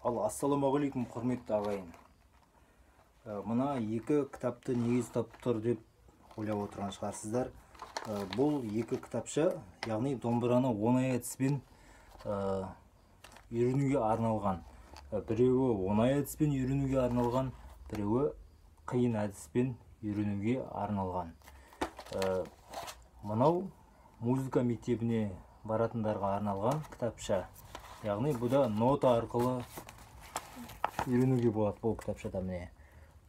Ал ассалаумағалейкум, құрметті ағайын. Мына екі кітапты неге ұстап тұр деп ойлап отырған шығарсыздар. Бұл екі кітапша, яғни домбыраны оңай әдіспен үйренуге арналған. Біреуі оңай әдіспен үйренуге арналған, біреуі қиын әдіспен үйренуге арналған. Мынау музыка мектебіне баратындарға арналған кітапша. Яғни бұда нота арқылы үйренуге болады бұл кітапшада. Міне,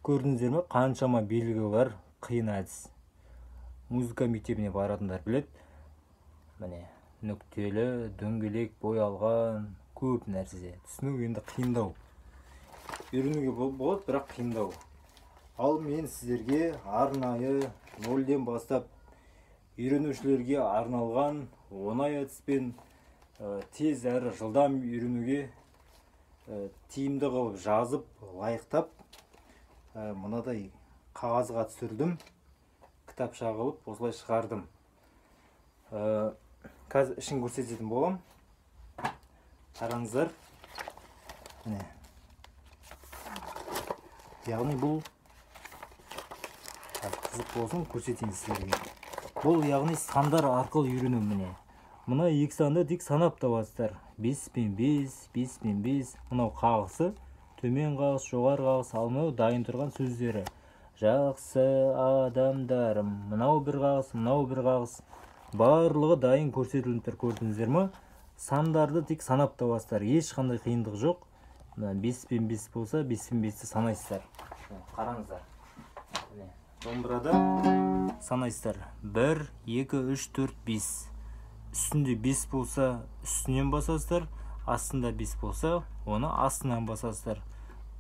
көрдіңіздер ме, қаншама белгі бар, қиын әдіс. Музыка мектебіне баратындар біледі. Міне, нүктелі, дөңгелек боялған көп нәрсе. Түсіну енді қиындау. Үйренуге болады, бірақ қиындау. Ал мен сіздерге арнайы нөлден бастап үйренушілерге арналған оңай әдіспен тез әрі жылдам үйренуге тиімді қылып жазып, лайықтап, мынадай қағазға түсірдім, кітапша қылып осылай шығардым. Қазір ішін көрсететін боламын. Қараңыздар. Міне. Яғни бұл қызық болсын, көрсетейін сіздерге. Бұл яғни сандар арқылы үйрену. Міне. Мына екі санды тек санап табасыздар. 5 пен 5, 5 пен 5. Мынау қағысы, төмен қағыс, жоғары қағыс, ал мынау дайын тұрған сөздері. Жақсы адамдарым. Мынау бір қағыс, мынау бір қағыс. Барлығы дайын көрсетіліп тұр, көрдіңіздер ме? Сандарды тек санап табасыздар. Ешқандай қиындық жоқ. Мына 5 пен 5 болса, 5 пен 5-ті санайсыздар. Қараңыздар. Міне, домбырада санайсыздар. 1, 2, 3, 4, 5. Үстінде 5 болса, үстінен басасыздар, астында 5 болса, оны астынан басасыздар.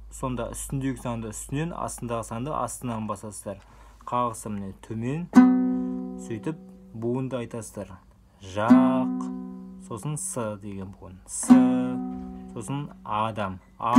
Сонда үстіндегі санды үстінен, астындағы санды астынан басасыздар. Қағысы міне төмен. Сөйтіп буынды айтасыздар. Жақ, сосын с деген буын. С, сосын адам. А.